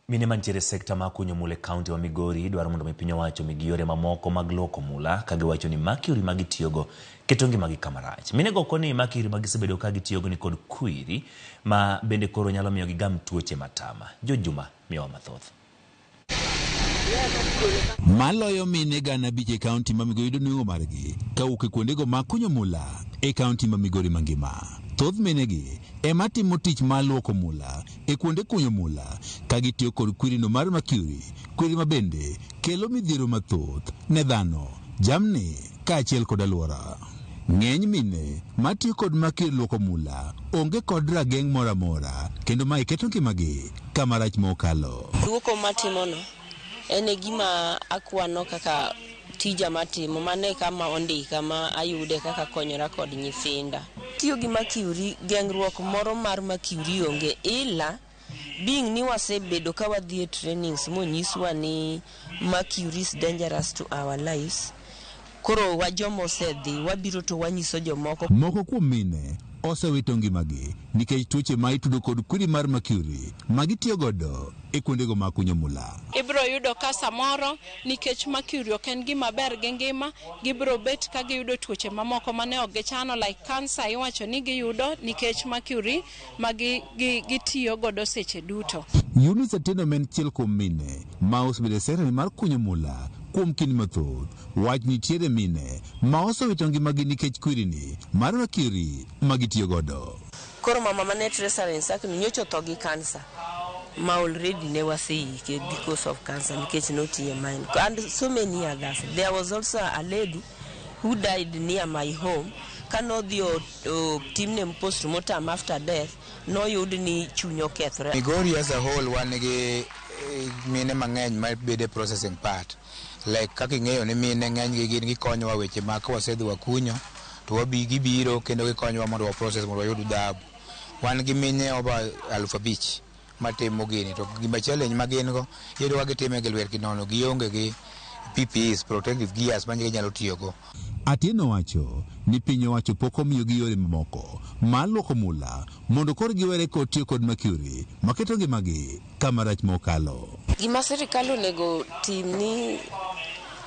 Mine mantiere e sekta mar kunyo mula e kaunti ma Migori dwaro mondo mi piny owacho omigi yore mamoko mag luoko mula ka giwacho ni mercury ma gitiyogo keto ngimagi kama rach. Mine go koni mercury ma gisebedo ka gitiyogo ni kod kwiri ma bende koro nyalo miyo gigam tuoche matama. George Juma miyowa mathoth. Maloyo mine 5,000 e kaunti ma Migori yudo nweng'o margi kawuok e kuondego mag kunyo mula e kaunti ma Migori mangima. Thoth minegi ema timo tich mar luoko mula e kuonde kunyo mula ka gitiyo kod kwirino mar mercury, kwiri ma bende kelo midhiero mathoth ne dhano, jamni kaachiel kod alwora. Ng'eny mine matiyo kod mercury luoko mula onge kod rageng' moro amora kendo mae keto ngimagi kama rach mokalo. Luoko matimono en e gima akwano kaka tija matimo, mano e kama ondika ma ayude kaka konyora kod nyithinda. Tiyo gi mercury, geng'ruok moro mar mercury onge ila being ni wasebedo ka wadhi e trainings monyiswa ni mercury is dangerous to our lives. Koro wa joma osedhi wabiro to wanyiso jomoko. Moko kuom mine osewito ngimagi nikech tuoche ma itudo kod kwiri mar mercury ma gitiyo godo e kuondego mag kunyo mula. Ibiro yudo ka samoro nikech mercury ok en gima ber gi ngima, gibiro bet ka giyudo tuoche mamoko mane ok gichano like cancer iwacho ni giyudo nikech mercury ma gitiyo godo seche duto. Eunice Atieno ma en achiel kuom mine ma osebedo e sektani mar kunyo mula kuom kinde mathoth, wach nitiere mine ma osewito ngimagi nikech kwirini mar mercury ma gitiyo godo. Koro mama mane treasurer Nsakni nyocha otho gi cancer ma already ne waseike because of cancer nikech notiyo e mine and so many others. There was also a lady who died near my home kanodhi otimne postmortem after death noyud ni chuny okethore. Migori as a whole wan gi mine mang'eny ma bedo e processing part like kaka ing'eyo ni mine ng'eny gi gin gikonyowa weche mag ka wasedhi wakunyo to wabi gibiro kendo gikonyowa mondo wa process mondo wayud dhahabu. Wan gi mine over 5,000 matimo gini to gima challenge ma gin go iyudo ka gitime gi lwetgi nono gionge gi PPEs protective gears ma ginyalo tiyogo. Atieno wacho ni piny owacho pok omiyogi yore mamoko mar luoko mula mondo koro giwere kod tiyo kod mercury maketo ngimagi kama rach mokalo. Gima sirikal onego tim ni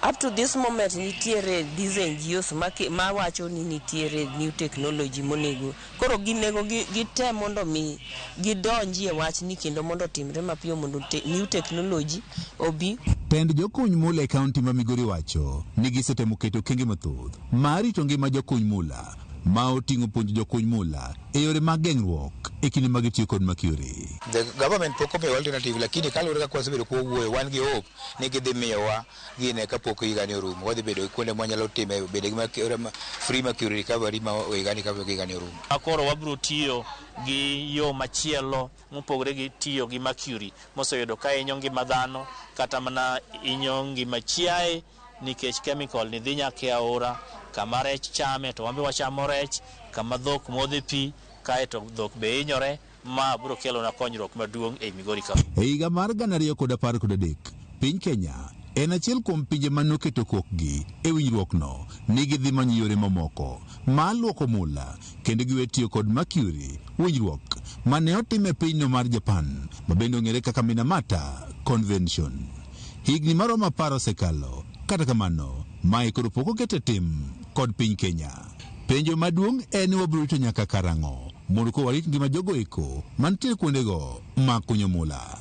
up to this moment nitiere these NGOs mawacho ni nitiere new technology monego koro ginego gitem mondo mi gidonjie wachni kendo mondo otimre mapiyo mondo new technology obi. Tend jokuny mula e kaunti ma Migori wacho ni gisetemo keto okenge mathoth mar rito ngima jokuny mula ma oting'o puonjo jokuny mula e yore mag geng'ruok e kinde ma gitiyo kod mercury. The government pok omiyowa alternative lakini kaluwore kaka wasebedo ka wawuoyo wan gi hope ni gidhi miyowa gine kapok higani orumo. Wadhi bedo gi kuonde mwanyalo time bede gi free mercury recovery ma higani kapok higani orumo. Koro wabiro tiyo gi yo machielo mopogore gi tiyo gi mercury moseyudo ka hinyo ngima dhano kata mana hinyo ngima chiaye nikech chemical ni dhi nyaka e aora kama rech chame to wan be wachamo rech, kama dhok modhe pi kaeto dhok be hinyore. Ma biro kelona konyruok maduong' ei Migori ka. E higa mar 2013, piny Kenya en achiel kuom pinje ma noketo kokgi e winjruokno ni gidhi manyo yore mamoko mar luoko mula kendo giwe tiyo kod mercury, winjruok ma ne otim e pinyno mar Japan ma bende ong'ere kaka Minamata Convention. Higni maromo 10 osekalo, kata kamano mae koro pok oket e tim kod piny Kenya. Penjo maduong' en ni wabiro rito nyaka karang'o mondo koro warit ngima jogo eko mantie kuondego mag kunyo mula.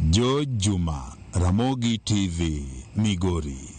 George Juma, Ramogi TV, Migori.